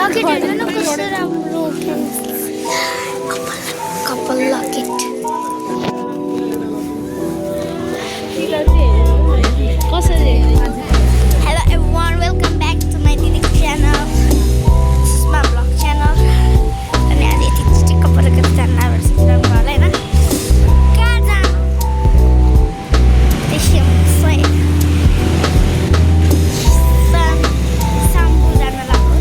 Locket हेर्नु न कस्तो राम्रो कपाल लकेट कसरी Hello everyone, welcome back to my Didi channel. This is my vlog channel. अनि आज यति छिटो कपाल कति जान्न भइसक्यो होला हैन कहाँ जानु देखियो सोय साम्बु जान लाग्यो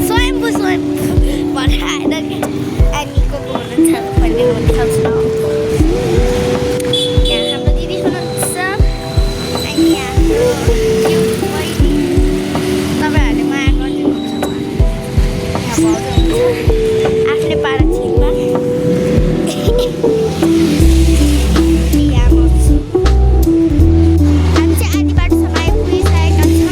स्वयम्बु बनाएर एनीको बोल्नु छ भन्ने हुन्छ यहाँ हाम्रो दिदी हुनुहुन्छ अनि यहाँ क्युट बहिनी तपाईँहरूले माया गरिदिनुहुन्छ यहाँ भाउजू हुनुहुन्छ आफ्नै पारा छिनमा यहाँ म छु हामी चाहिँ आधी बाटोसम्म आइपुगिसकेका छौँ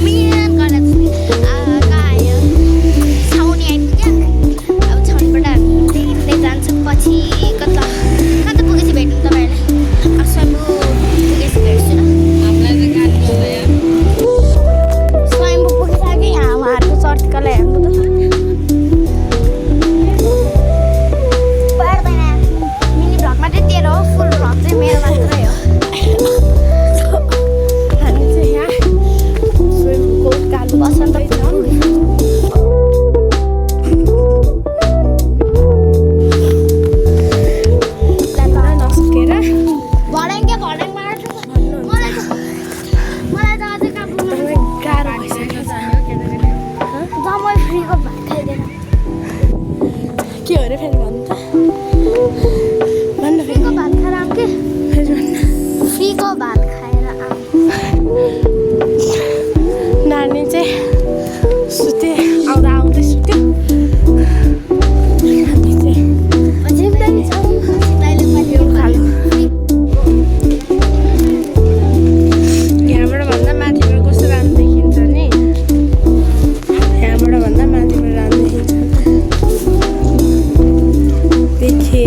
मिहिनेत गरेर कहाँ आयो छाउनी आइपुग्यो अब छाउनीबाट हामी हिँड्दै जान्छौँ पछि कता पुगेपछि भेट्नु तपाईँहरूले स्वयम्भू पुगेपछि भेट्छु न स्वयम्भू पुगिसक्यो यहाँ उहाँहरूको चर्चकालाई हेर्नु त पर्दैन मिनी भ्लगमा चाहिँ तेरो हो फुल भ्लग चाहिँ मेरो मात्रै हो हामी चाहिँ यहाँ स्वयम्भूको कालो बसन्तपुर पुग्यो नसकेर भडाङ मार्छु मलाई त अझै काम पुग्नु गाह्रो भइसक्यो जम्मै फ्रीको भात खाइदिएन के हो अरे फेरि भन्नु त भन्नु फेरि फ्रीको भात खाएर आऊँ कि फेरि भन्नु फ्रीको भात खाएर आऊँ नानी चाहिँ सुते आउँदा आउँदै सुत्यो हामी चाहिँ पछि पनि छौँ तैँले पनि खानु यहाँबाट भन्दा माथिबाट कस्तो राम्रो देखिन्छ नि यहाँबाट भन्दा माथिबाट राम्रो देखिन्छ देखिए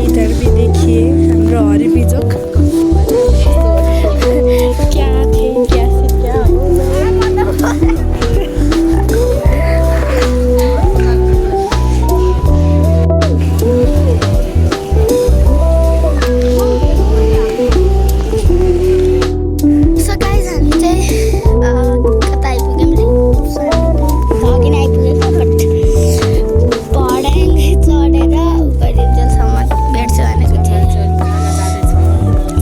इधर भी देखिए हाम्रो हरि बिजोक क्या थे क्या से क्या हो सो गाइज हामी चाहिँ कता आइपुग्यौँ अघि नै आइपुगेको बट भडाङ चढेर उपरिन्जेलसम्म भेट्छु भनेको थिएँ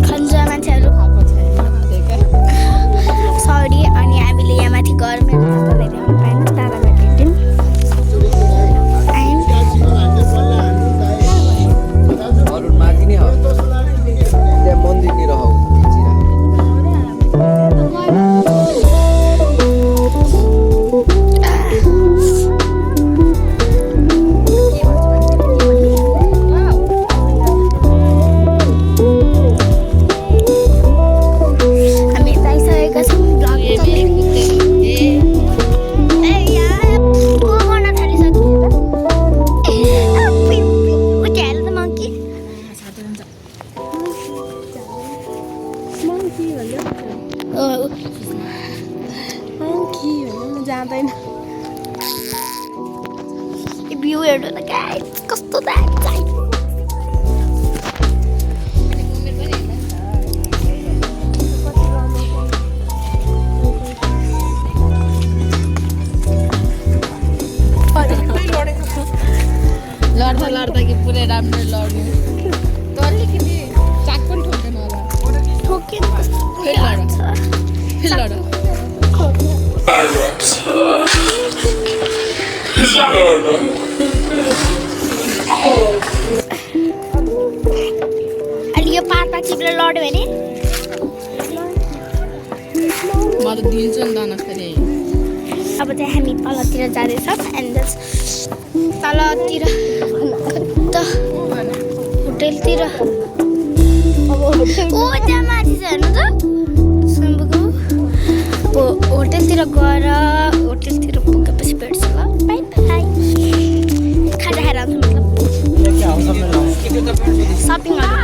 खन्जा मान्छेहरू सरी अनि हामीले यहाँ माथि गरौँ भइदिनु पाएन दादालाई भेट्यौँ अरुण माथि नै हो त्यहाँ मन्दिरनिर हो हामी यता आइसकेका छौँ ब्लग को गर्न थालिसक्यो उठ्याएर त मङ्की मङ्की भन्दा मङ्की भन्नु जाँदैन भ्यू हेर्नु त गाइस कस्तो दामी लड्दा कि पुरै राम्रो लड्यो त अलिकति चाक पनि ठोक्दैन होला ठोकिन फेरि लड अनि यो पार्कमा चिप्लेर लड्यो भने म त दिन्छु नि दाना फेरि अब चाहिँ हामी तलतिर जाँदैछौँ एन्ड तलतिर त होटेलतिर ओ त्यहाँ माथि छ हेर्नु त स्वयम्भूको होटेलतिर गएर होटेलतिर पुगेपछि भेट्छ ल बाई बाई खाजा खाएर आउँछु मतलब सपिङ गर्नु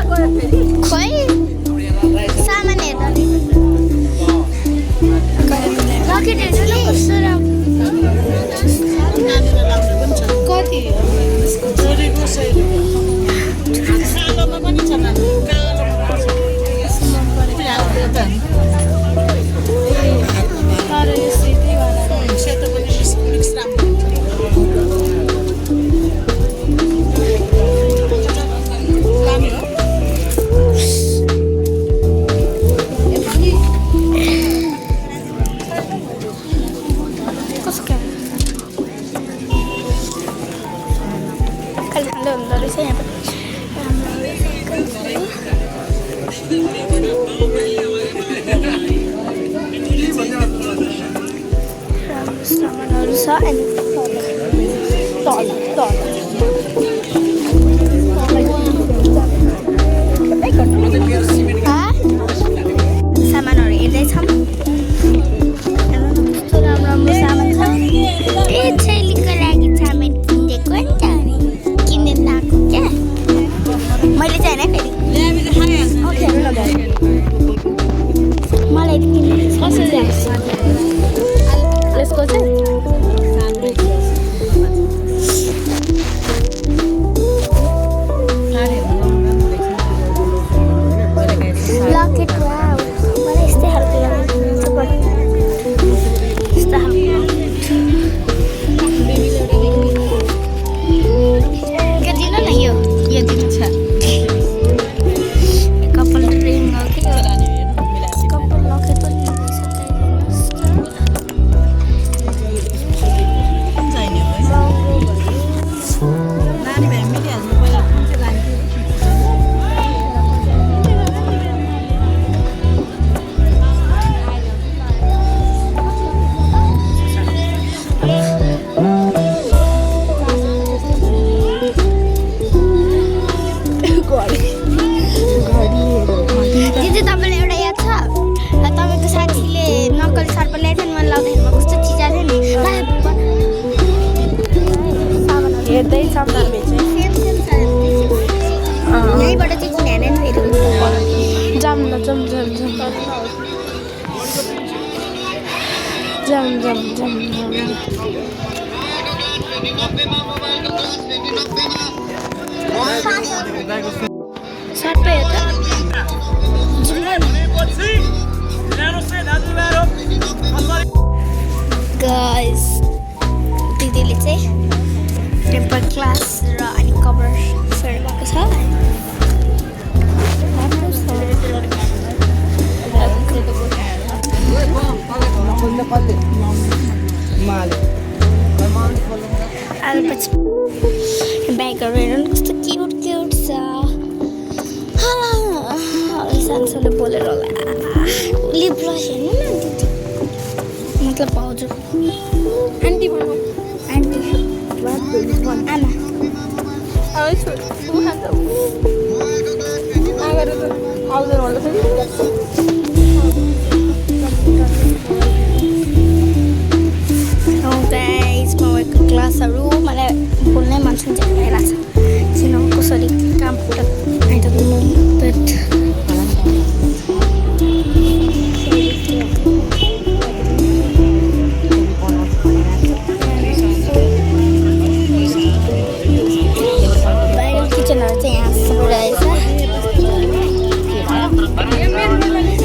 अनि तल तल सामानहरू हेर्दैछौँ कस्तो राम्रो राम्रो सामान छ छेलीको लागि सामान किनिदिएको नि त किन्ने लगाएको क्या मैले चाहिँ होइन फेरि खेल्नु लगाएँ मलाई किन्नु कसरी यसको चाहिँ लकेट वाउ मलाई यस्तै खालको लाग्छ यस्तो खालको दिनु न यो दिनु छ कपाल रिङ हो कि कपाल लकेट पनि दिदी तपाईँलाई एउटा याद छ तपाईँको साथीले नक्कली सर्प ल्याएको थियो नि मलाई लाउँदाखेरि कस्तो चिजा थियो नि हेर्दै सामनाले चाहिँ यहीँबाट चाहिँ किने नि फेरि जाम न जाम जाम जाम जाम जाम सर्प हो त गाइस दिदीले चाहिँ टेम्पर क्लास र अनि कभर फेरि भएको छ अनि पछि ब्यागहरू हेर्नु कस्तो क्युट क्युट छ सानोसानो बोलेर होला लिप ब्रस हेर्नु न दिदी मतलब भाउजू आन्टी भन्नु आन्टी आमा गाइस क्लासहरू मलाई बोल्नै मन छ भइरहेको छ किन कसरी काम भाइरल किचनहरू चाहिँ यहाँ सबै रहेछ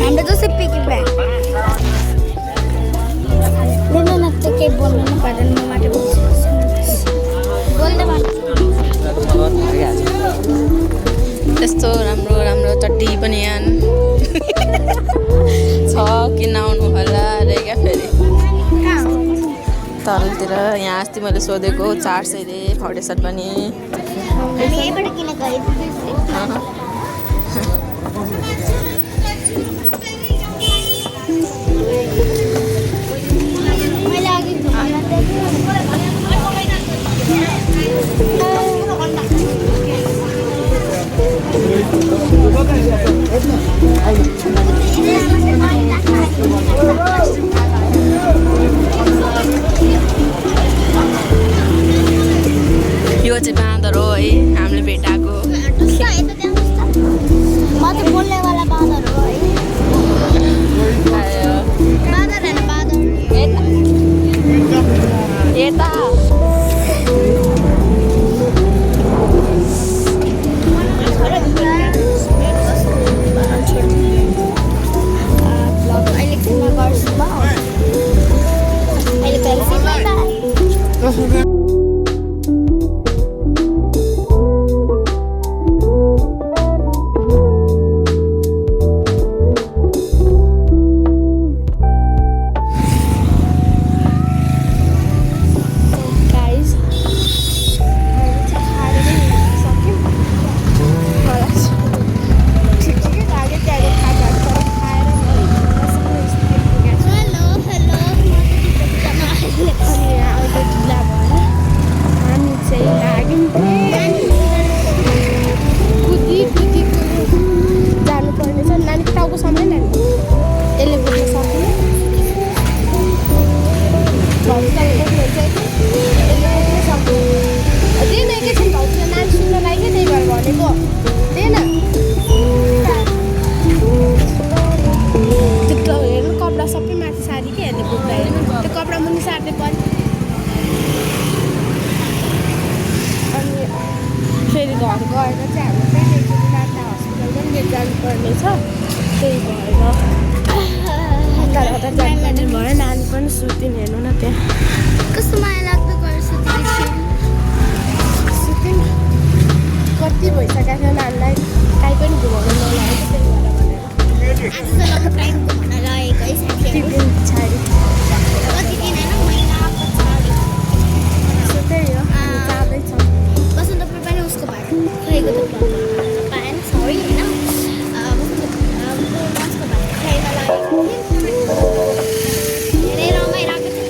हाम्रो जस्तै पिकी ब्याग बोल्नु न त केही बोल्नु न पर्दैन म माटो बोल्दै त्यस्तो राम्रो राम्रो चड्डी पनि यहाँ छ किन आउनु होला अरे क्या फेरि तलतिर यहाँ अस्ति मैले सोधेको 400 रे फाउन्डेसन पनि यहीँबाट किनेको मैले अघि यो चाहिँ बाँदर हो है हामीले भेटाएको म त बोल्नेवाला बाँदर हो है बाँदर होइन बाँदर यता अहिले फिल्ममा गर्छु म अहिले फिल्ममा घर गएर चाहिँ हाम्रो फेरि एकचोटि नाता हस्पिटल पनि लिएर जानुपर्ने छ त्यही भएर हतार हतार जानुपर्ने भयो नानी पनि सुतिन् हेर्नु न त्यहाँ कस्तो माया लाग्दो घर सुतेको सुतिन् कति भइसकेको थियो नानीलाई काहीँ पनि घुमाउनु नलागेको त्यही भएर भनेर छु आज त लङ टाइम घुम्न लागेको है साथीहरू दिन पछाडि कति दिन होइन महिना पछाडि सो त्यही हो जाँदैछौँ बसन्तपुर पनि उसको भाइ खुवाएको त पाएन सरी होइन उसको भाइ खुवाइमा लागेको धेरै रमाइरहेको थियो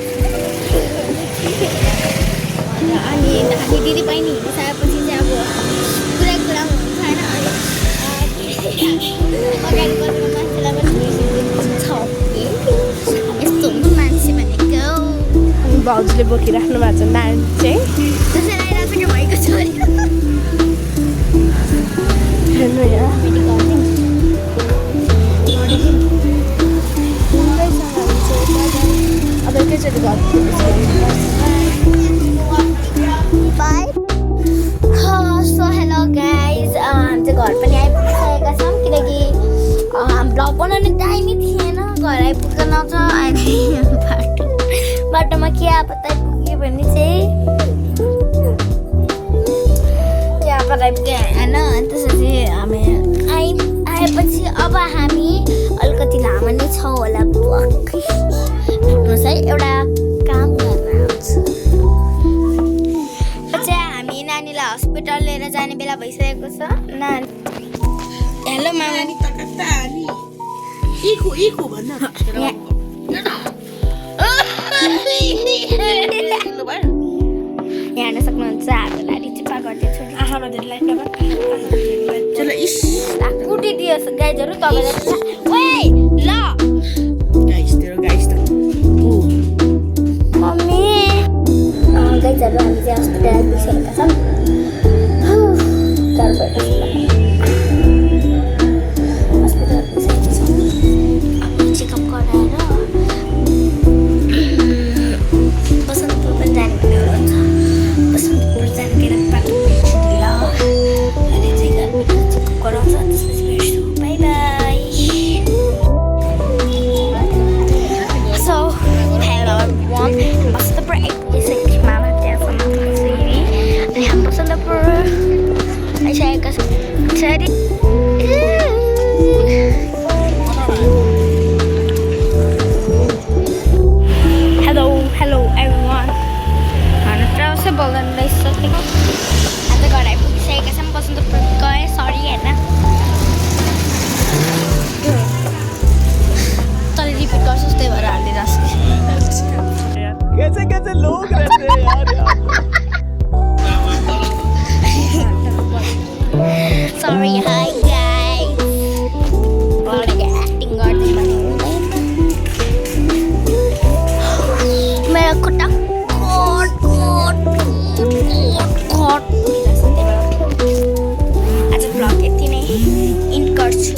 अनि हामी दिदी बहिनी हिँडिसकेपछि चाहिँ अब कुरा हुन्छ होइन अगाडि बसेको मान्छेलाई पनि छ यस्तो हुन्छ मान्छे भनेको अनि भाउजूले बोकिराख्नु भएको छ नानी चाहिँ त्यसरी आइरहेको छ कि भएको छ अरे हेर्नु यहाँ अब एकैचोटि घर सो हेलो गाइज हामी चाहिँ घर पनि आइपुगिसकेका छौँ किनकि भ्लग बनाउने टाइमै थिएन घर आइपुग्न छ अहिले बाटोमा के आपत आइपुग्यो भने चाहिँ के आपत आइपुग्यो होइन त्यसपछि हामी आएपछि अब हामी अलिकति लामो नै छौँ होला भेट्नुहोस् है एउटा काम गर्न आउँछु चाहिँ हामी नानीलाई हस्पिटल लिएर जाने बेला भइसकेको छ नानी हेलो मामा हेर्न सक्नुहुन्छ हातलाई चिपा गर्दैछु आँखामा धेरै लाइट नगर कुटिदियोस् गाइजहरू तपाईँलाई ल मम्मी गाइजहरू हामी चाहिँ हस्पिटल आइपुगिसकेका छौँ हस्पिटल आइपुगिसकेका छौँ चेकअप गराएर बसन्तपुर पनि जाने भनेको छ बसन्तपुर जाने बेला बाटो भेट्छु ल अहिले चाहिँ चेकअप गराउँछ त्यसपछि भेट्छु bye bye so hello everyone Basantapur आइपुगिसकेँ मामा त्यहाँसम्म पुगिसकेँ अनि हामी बसन्तपुर आइसकेका छौँ पछाडि हेलो एभ्रिवान चाहिँ बोल्दैन रहेछ आज घर आइपुगिसकेका छौँ बसन्तपुर गएँ सरी होइन तल रिपिट गर्छस् त्यही भएर हालिरहेको कैसे लोग रहते हैं यार सरी हाई गाइस एक्टिङ गर्दै भने मेरो खुट्टा आज भ्लग यति नै इन्ड गर्छु